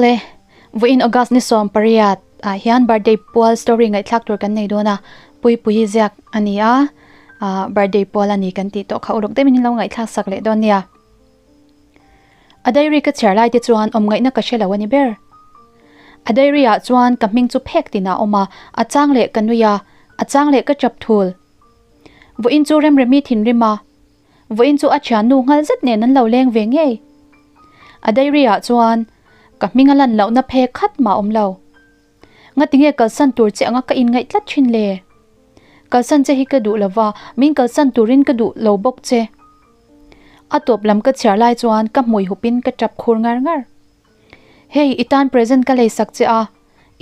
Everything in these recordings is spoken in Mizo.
Awle, vawiin August ni 18 ah hian birthday pual story ngaihthlak tur kan nei dawn a, Puipuii ziak a ni a, ah birthday pual a ni kan tih tawh kha uluk deuhin in lo ngaihthlak sak leh dawn nia. A diary ka chhiar lai te chuan awm ngaihna ka hre lo a ni ber. A diary ah chuan ka hming chu phek tin ah a awm a, a chang leh ka nui a, a chang leh ka chap thul. Vawiin chu Remremi thinrim a, Vawiin chu a thiannu nghal zet nen an lo leng ve ngei. A diary ah chuan ka hming a lan lohna phek khat mah awm lo. Ngatinge kalsan tur che anga ka inngaih tlat thin le? Kalsan che hi ka duh lova, min kalsan turin ka duh lo bawk che. A tawp lam ka chhiar lai chuan ka hmui hupin ka tap khur ngar ngar. Hei, i tan present ka lei sak che a,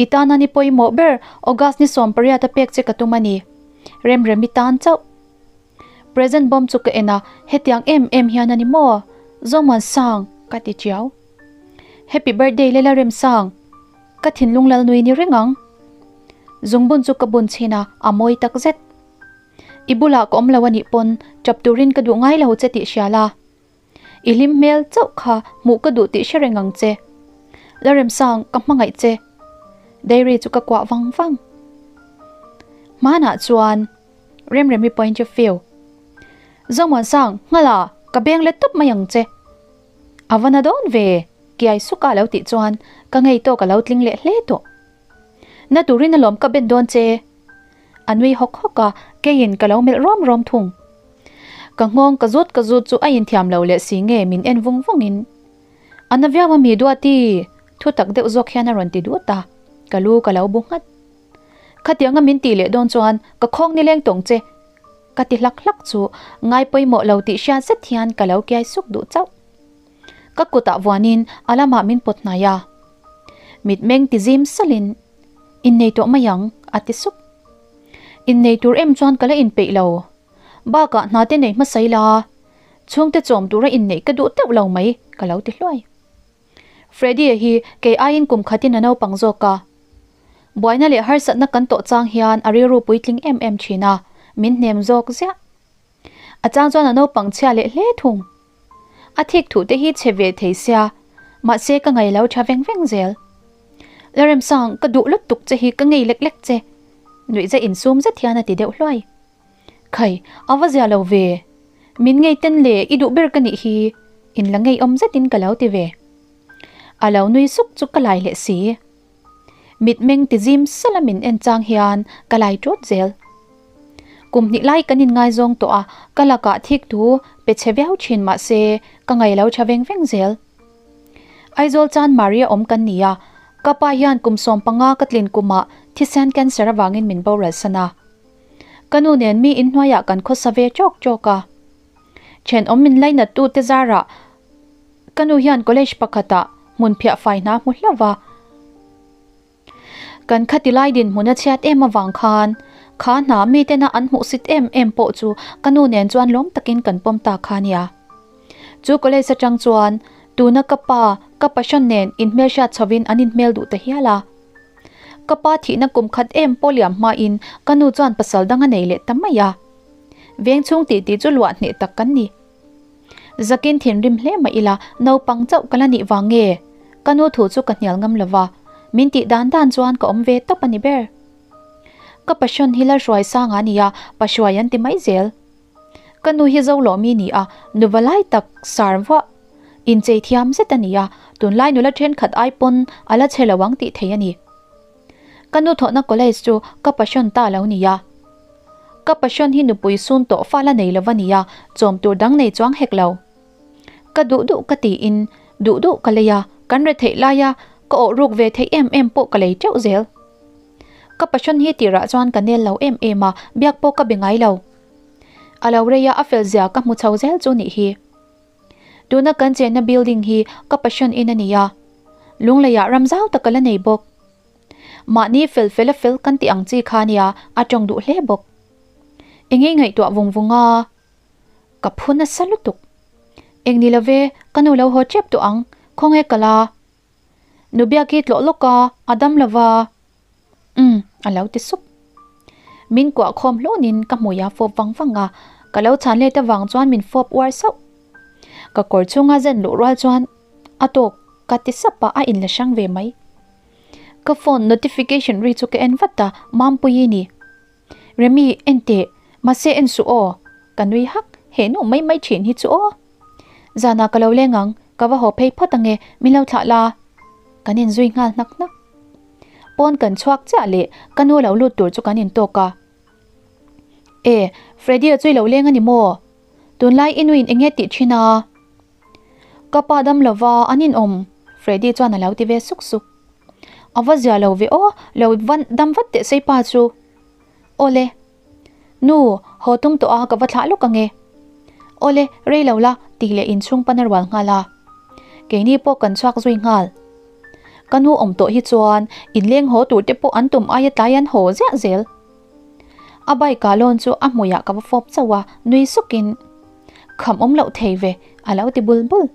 i tan a ni pawimawh ber August ni 18 a pek che ka tum a ni. Remrem i tan chauh. Present bawm chu ka en a, hetiang em em hian a ni maw? Zomuan Sang, ka ti chiau. Happy birthday Lela Remsang, ka thinlung lal nui ni reng ang. Zungbun chu ka bun chhin a, a mawi tak zet. I bulah ka awm lo a nih pawn tap turin ka duh ngai lo che tih hria la. I hlim hmel chauh kha hmuh ka duh tih hre reng ang che. Lalremsang, ka hmangaih che. Diary chu ka kuah vang vang. Hmanah chuan Remremi point of view. Zomuansang, nghala, ka beng let tawp mai ang che. A va na dawn ve, kiai suka lo tih chuan ka ngei tawk a lo tling leh hle tawh. Na turin alawm ka ben dawn che. A nui hawk hawk a, keiin ka lo melh rawm rawm thung. Ka nghawng ka zut ka zut chu a inthiam lo leh si nge min en vung vungin. A na viau a mi Duati, thu tak deuh zawk hian a rawn ti dut a, ka lu ka lo bu nghat. Khatianga min tih leh dawn chuan ka khawng nileng tawng che ka ti hlak hlak chu ngai pawimawh lo tih hriat zet hian ka lo kiai suk duh chauh. Ka kutah vuanin a lamah min pawt hnai a. Mitmeng ti zim salin Innei tawh mai ang a ti sup. Innei tur em chuan ka la inpeih lo. Bakah hna te nei hmasa ila chhungte chawm tura inneih ka duh teuh lo mai ka lo ti hluai. Freddy-a hi kei aiin kum khatin a naupang zawk a. Buaina leh harsatna kan tawh chang hian a rilru puitling em em thin a, min hnem zawk ziah. A chang chuan a naupang chhia leh hle thung. A thik thuh te hi chhe ve thei sia, mahse ka ngaih lo tha veng veng zel. Lalremsang, ka duh lutuk che hi ka ngei lek lek che, nuihza insum zet hian a ti deuh hluai. Khai, a va zia lo ve. Min ngei ten le, i duh ber ka nih hi, in la ngeiawm zetin ka lo ti ve. A lo nui suk chu ka lai leh si. Mitmeng ti zim sala min en chang hian ka lai ṭut zel. Kum hnih lai kan inngaizawng tawh a, ka lakah thik thu pe chhe viau ṭhin mah se ka ngaih lo ṭha veng veng zel. Aizawl chan Maria awm kan ni a, ka pa hian kum 15 ka tlin kumah thisen cancer avangin min boral san a. Ka nu nen mi inhnuaiah kan khawsa ve chawk chawk a. Thenawm min lainat tute zarah ka nu hian college pakhatah hmun phiah fai hna hmu hlauh va. Kan khati lai dinhmun a chhiat em avang khan kha hna mitena an hmuhsit em em pawh chu ka nu nen chuan lawm takin kan pawm ta kha nia. Chu college atang chuan tuna ka pa, ka passion nen inhmelhriat chhovin an inhmel duh ta hial a. Ka pa thihna kum khat em pawh liam hmain ka nu chuan pasal dang a nei leh ta mai a. Veng chhung tih tih chu luah hneh tak kan ni. Zakin thinrim hle mah ila naupang chauh ka la nih vang nge? Ka nu thu chu ka hnial ngam lo va, min tih dan dan chuan ka awm ve tawp a ni ber. Ka passion hi Lalhruai sang a nia, Pahruai an ti mai zel. Ka nu hi Zolawmi ni a, nuva lai tak sar vuah inchei thiam zet a ni a, tunlai nula thenkhat ai pawn a la chhe lo ang tih thei a ni. Ka nu thawhna college chu ka passion ta lo ni a. Ka passion hi nupui sun tawh fa la nei lova nia, chawm tur dang nei chuang hek lo. Ka duh duh ka tiin duh duh ka lei a, kan re theih laia ka awh ruk ve theih em em pawh ka lei teuh zel. Ka passion hi tirah chuan ka nel lo em em a, biak pawh ka be ngai lo. A lo rei a, a fel zia ka hmu chho zel chu nih hi. Tuna kan chenna building hi ka passion in a ni a, Lungleiah ram zau tak ka la nei bawk. Mahni fel fel a fel kan tih ang chi kha nia, a tawng duh hle bawk. Engei ngaihtuah vung vung a, ka phu nasa lutuk. Eng ni love, ka nu lo haw tep tawh ang, khawnge ka la. Nu Biaki tlawh lawk a, a dam lova. Umm, a lo ti sup. Min kuah khawm hlunin ka hmui a fawp vang vang a, ka lo chhan let avang chuan min fawp uar sauh. Ka kawr chhunga zen luh rual chuan a tawk. Ka ti sap a, a inla hrang ve mai. Ka phone notification ri chu ka en vat a, Mampuii ni. Remi, en teh, mahse en suh aw. Ka nui hak, he nu mai mai thin hi chu aw. Zanah ka lo leng ang, ka va haw phei phawt ange, min lo thlah la. Kan inzui nghal hnak hnak. Pawn kan chhuak chiah leh ka nu lo lut tur chu kan intawk a. E, Freddy-a chu i lo leng a ni maw? Tunlai i nuin enge tih thin a? Ka pa dam lova an inawm, Freddy chuan a lo ti ve suk suk. A va zia lo ve aw, lo dam vat teh sei pa chu. Awle. Nu, haw tum tawh a, ka va thlah lawk ange. Awle, rei lo la, tih leh inchhung pan a rual nghal a. Keini pawh kan chhuak zui nghal. Ka nu awm tawh hi chuan inleng haw tur te pawh an tum aia tlai an haw ziah zel. A bike ah lawn chu a hmuiah ka va fawp chauh a, nui sukin, Kham awm loh thei ve, a lo ti bul bul.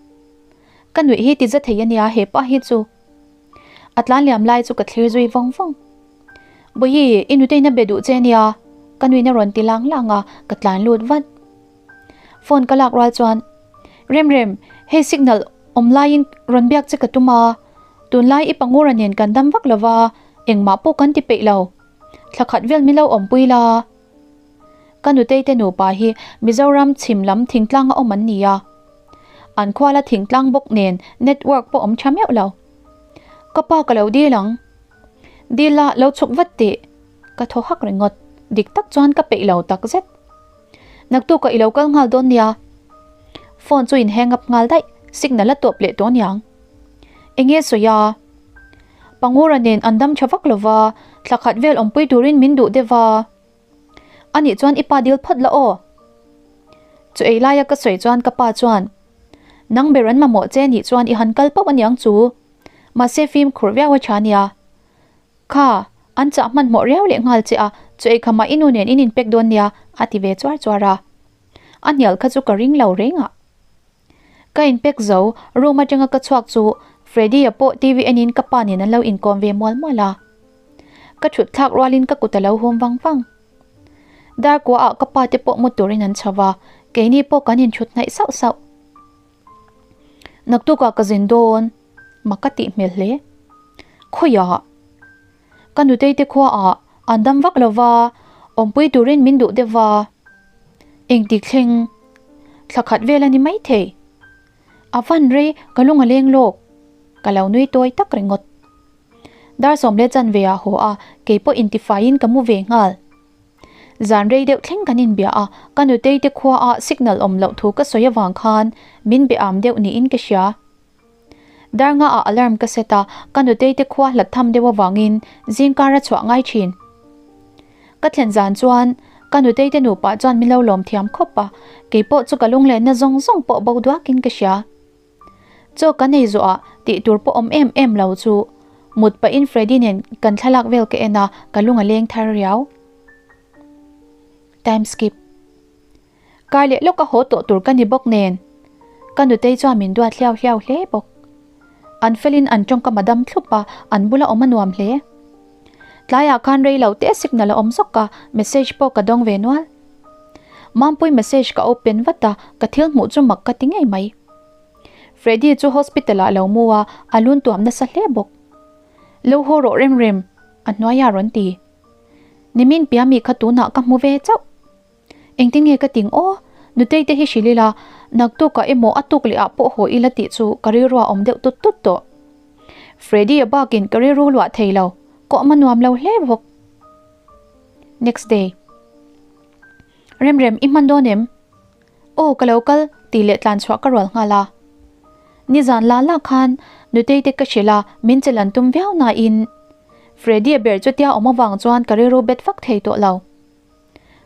Ka nuih hi ti za thei a nia he pa hi chu. A tlan liam lai chu ka thlir zui vawng vawng. Bawihi, i nutein a be duh che nia, ka nuin a rawn ti lang lang a, ka tlan lut vat. Phone ka lak rual chuan, Remrem, hei signal awm laiin rawn biak che ka tum a, tunlai i pangura nen kan dam vak lova, engmah pawh kan ti peih lo. Thla khat vel min lo awmpui la. Ka nutei te nupa hi Mizoram chhim lam thingtlang a awm an ni a. An khuala thingtlang bawk nen network pawh awm tha meuh lo. Ka pa ka lo dil ang. Dil a lo chhuk vat tih ka thaw hak ringawt. Dik tak chuan ka peih lo tak zet. Naktukah i lo kal nghal dawn nia. Phone chu in hang up nghal daih, signal a tawp leh tawh aniang. Enge sawi a? Pangura nen an dam tha vak lova, thla khat vel awmpui turin min duh deuh va. A nih chuan i pa dil phawt la aw. Chu ei laia ka sawi chuan ka pa chuan, Nang ber an mamawh che nih chuan i han kal pauh aniang chu. Mahse fimkhur viau a tha nia. Kha, an chah hmanhmawh riau leh nghal che a, chu ei khamah i nu nen in inpek dawn nia, a ti ve chuar chuar a. A hnial kha chu ka ring lo reng a. Ka inpek zo, room atanga ka chhuak chu Freddy-a pawh TV enin ka pa nen an lo inkawm ve mual mual a. Ka thut thlak rualin ka kut a lo hum vang vang. Dar kuaah ka pa te pawh mu turin an chho va, keini pawh kan inthut hnaih sauh sauh. Naktukah ka zin dawn, mak ka tih hmel hle. Khawiah? Ka nutei te khuaah an dam vak lo va, awmpui turin min duh deuh va. Engtik thleng? Thla khat vel a ni maithei. A van rei ka lung a leng lawk. Ka lo nui tawi tak ringawt. Dar sawmle chanve ah haw a, keipawh intifaiin ka mu ve nghal. Zan rei deuh thleng kan inbia a, ka nutei te khua ah signal awm loh thu ka sawi avang khan min be am deuh niin ka hria. Dar nga ah alarm ka set a, ka nutei te khua hlat tham deuh avangin zingkar a chhuah ngai thin. Ka thlen zan chuan ka nutei te nupa chuan min lo lawm thiam khawp a, keipawh chu ka lunglenna zawng zawng pawh bo duakin ka hria. Chaw kan ei zawh ah tih tur pawh awm em em lo chu mut pahin Freddy nen kan thlalak vel ka en a, ka lung a leng thar riau. Time skip. Kar leh lawk a haw tawh tur ka ni bawk nen ka nutei chuan min duat hliau hliau hle bawk. An felin an tawngkam a dam thlup a, an bula awm a nuam hle. Tlaiah khan rei lo te signal a awm zawk a, message pawh ka dawng ve nual. Mampui message ka open vat a, ka thil hmuh chu mak ka ti ngei mai. Freddy chu hospital ah lo mu a, a lun tuam nasa hle bawk. Lo haw rawh rem rem, a hnuai a rawn ti. Nimin pia mi kha tunah ka hmu ve chauh. Engtin nge ka ting aw? Nutei te hi hrilh ila, naktukah emaw a tuk leh ah pawh haw ila tih chu ka rilru a awm deuh tut tut tawh. Freddy a bakin ka rilru luah thei lo, ka awm a nuam lo hle bawk. Next day. Remrem, i hman dawn em? Aw, ka lo kal, tih leh tlan chhuah ka rual nghal a. Nizan la la khan Nutei te ka hrilh a, min chelh an tum viau nain Freddy a ber chutia awm avang chuan ka rilru bet vak thei tawh lo.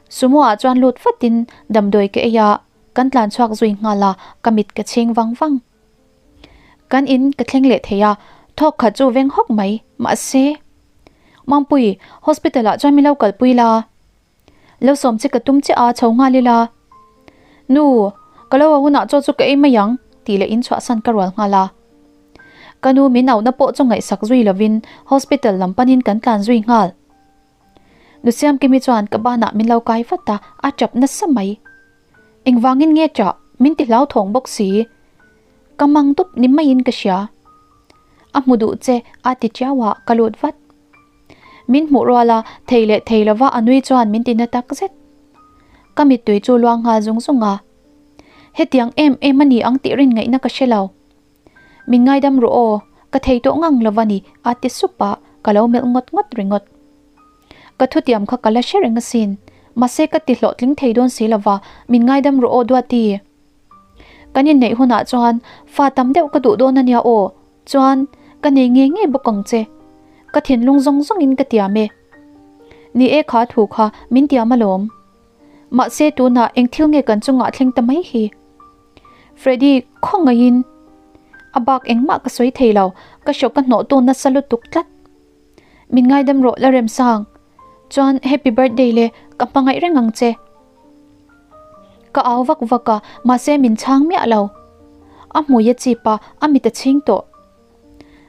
Sumo ah chuan lut fatin damdawi ka ei a, kan tlan chhuak zui nghal a, ka mit ka chhing vang vang. Kan in ka thleng leh thei a, thawk khat chu veng hawk mai, mahse. Mampui, hospital ah chuan min lo kalpui la. Lo sawm che ka tum chiah a, chho nghal ila. Nu, ka lo a hunah chaw chu ka ei mai ang, tih leh in chhuahsan ka rual nghal a. Ka nu min auhna pawh chu ngaihsak zui lovin hospital lam panin kan tlan zui nghal. Nu Siamkimi chuan ka banah min lo kai vat a, a tap nasa mai. Engvangin nge tah? Min ti hlauthawng bawk si. Ka mang dup ni maiin ka hria. A hmu duh che a ti tiau a, ka lut vat. Min hmuh rual a, thei leh thei lova a nui chuan min ti na tak zet. Ka mittui chu luang nghal zung zung a. Hetiang em em a ni ang tih rin ngaihna ka hre lo. Min ngaidam rawh aw, ka thei tawh ngang lo va ni a ti sup a, ka lo melh ngawt ngawt ringawt. Ka thutiam kha ka la hre reng asin, mahse ka ti hlawhtling thei dawn si lova, min ngaidam rawh aw Duati. Kan inneih hunah chuan fa tam deuh ka duh dawn ania aw, chuan ka nei ngei ngei bawk ang che. Ka thinlung zawng zawngin ka tiam e. Ni e kha thu kha min tiam alawm. Mahse tunah eng thil nge kan chungah thleng ta mai hi? Freddy khawngaihin a bak engmah ka sawi thei lo, ka hrawk ka hnawh tawn nasa lutuk tlat. Min ngaidam rawh la Remsang, chuan happy birthday le ka hmangaih reng ang che. Ka au vak vak a, mahse min chhang miah lo. A hmui a chip a, a mit a chhing tawh.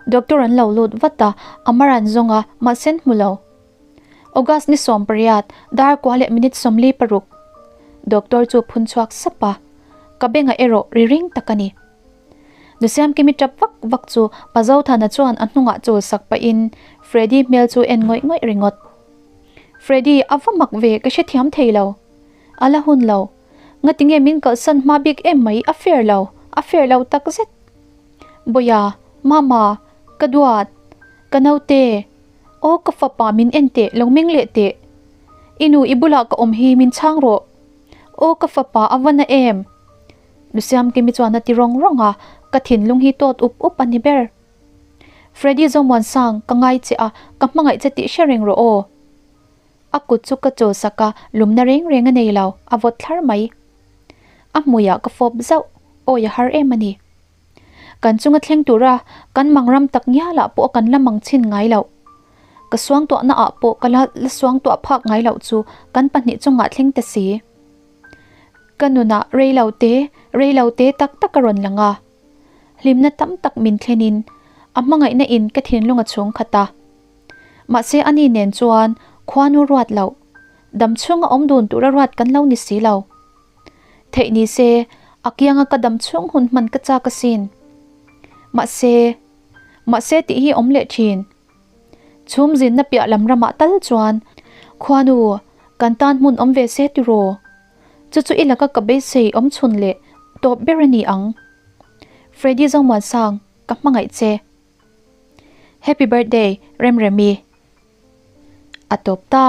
Doctor an lo lut vat a, a mar an zawng a, mahse an hmu lo. August ni 18, dar kua leh minute 46. Doctor chu phun chhuak sap a, ka bengah erawh ri ring tak a ni. Nusiamkimi tap vak vak chu Pa Zothana chuan a hnungah chul sak pahin Freddy hmel chu en ngawih ngawih ringawt. Freddy, a va mak ve, ka hrethiam thei lo. A la hun lo. Ngatinge min kalhsan hma bik em mai, a fair lo, a fair lo takzet. Bawia, Mama, ka duat, ka naute. Aw ka fapa min en teh lo meng leh teh. I nu i bulah ka awm hi min chhang rawh. Aw ka fapa a va na em. Nusiamkimi chuan a ti rawng rawng a, ka thinlung hi tawt up up a ni ber. Freddy Zomuansang ka ngai che a, ka hmangaih che tih hre reng rawh aw. A kut chu ka chawl sak a, lumna reng reng a nei lo, a vawt thlar mai. A hmuiah ka fawp zauh, awi a har em a ni. Kan chunga thleng tura kan mang ram tak ngialah pawh kan la mang chhin ngai loh. Ka suangtuahna ah pawh ka la la suangtuah phak ngai loh chu kan pahnih chungah thleng ta si. Ka nunah rei lo te, rei lo te tak tak a rawn lang a. Hlimna tam tak min thlenin a hmangaihna in ka thinlung a chhung khat a. Mahse ani nen chuan khuanu ruat loh, dam chhunga awm dun tura ruat kan lo ni si lo. Theih ni se, a kianga ka dam chhung hun hman ka chak asin. Mahse, mahse tih hi awm leh thin. Chhum zinna piah lam ramah tal chuan, Khuanu, kan tan hmun awm ve se tiraw? Chu chu i laka ka beisei awm chhun leh tawp ber a ni ang. Freddy Zomuansang, ka hmangaih che. Happy birthday, Remremi. A tawp ta.